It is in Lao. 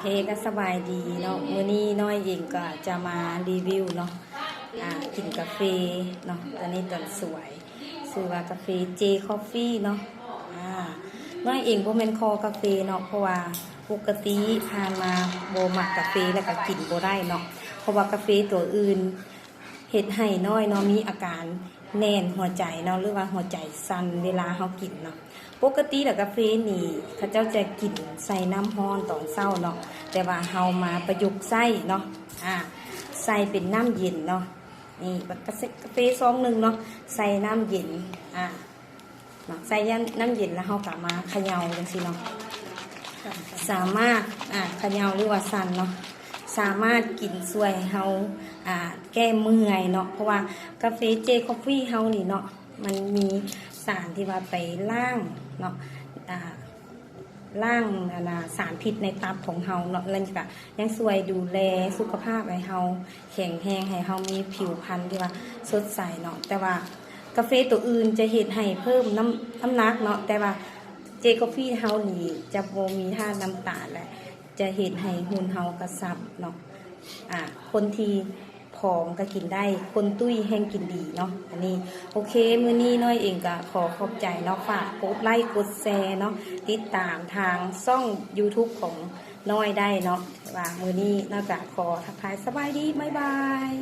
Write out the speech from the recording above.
ເອ ກໍສະບາຍດີເນາະ, ມື້ນີ້ນ້ອຍເອງກໍຈະມາຣີວິວເນາະ ອ່າ ກິນກາເຟເນາະ, ຕອນນີ້ຕອນສວຍ ຊື່ວ່າກາເຟເຈຄອບຟີເນາະ. ອ່າ ນ້ອຍເອງບໍ່ແມ່ນຄໍ່ກາເຟເນາະ ເພາະວ່າປົກກະຕິຜ່ານມາບໍ່ມັກກາເຟ ແລ້ວກໍກິນບໍ່ໄດ້ເນາະ, ເພາະວ່າກາເຟຕົວອື່ນ ເຮັດໃຫ້ນ້ອຍເນາະ ມີອາການແໜ້ນຫົວໃຈເນາະ ຫຼືວ່າຫົວໃຈສັ່ນເວລາເຮົາກິນເນາະ. ປົກກະຕິແລ້ວກາເຟນີ້ ເຂົາເຈົ້າຈະກິນໃສ່ນ້ຳຮ້ອນຕອນເຊົ້າເນາະ, ແຕ່ວ່າເຮົາມາປະຍຸກໃຊ້ເນາະ ອ່າ ໃສ່ເປັນນ້ຳເຢັນເນາະ. ນີ້ ກາເຟ ກາເຟຊອງໜຶ່ງເນາະ ໃສ່ນ້ຳເຢັນ ອ່າ ເນາະ ໃສ່ນ້ຳເຢັນແລ້ວເຮົາກໍມາຂະເຍົາຈັ່ງຊີ້ເນາະ, ສາມາດ ອ່າ ຂະເຍົາ ຫຼືວ່າສັ່ນເນາະ, ສາມາດກິນຊ່ວຍເຮົາ ອ່າ ແກ້ເມື່ອຍເນາະ, ເພາະວ່າກາເຟເຈຄອບຟີເຮົານີ້ເນາະ ມັນມີສານທີ່ວ່າໄປລ້າງເນາະ ອ່າ ລ້າງອັນນ່າ ສານພິດໃນຕັບຂອງເຮົາເນາະ, ແລ້ວກໍຍັງຊ່ວຍດູແລສຸຂະພາບໃຫ້ເຮົາແຂງແຮງ ໃຫ້ເຮົາມີຜິວພັນທີ່ວ່າສົດໃສເນາະ. ແຕ່ວ່າກາເຟຕົວອື່ນຈະເຮັດໃຫ້ເພີ່ມນ້ຳ ນ້ຳໜັກເນາະ, ແຕ່ວ່າເຈຄອບຟີເຮົານີ້ຈະບໍ່ມີທາດນ້ຳຕານ ແລະ ຈະເຮັດໃຫ້ຫຸ່ນເຮົາກະຊັບເນາະ. ອ່າ ຄົນທີ່ຜອມກໍກິນໄດ້, ຄົນຕຸ້ຍແຮ່ງກິນດີເນາະ. ອັນນີ້ ໂອເຄ ມື້ນີ້ນ້ອຍເອງກໍຂໍຂອບໃຈເນາະ, ຝາກກົດໄລກົດແຊເນາະ, ຕິດຕາມທາງຊ່ອງຢູທູບຂອງນ້ອຍໄດ້ເນາະ. ວ່າມື້ນີ້ນ້ອຍກໍຂໍທັກທາຍສະບາຍດີ ບາຍບາຍ.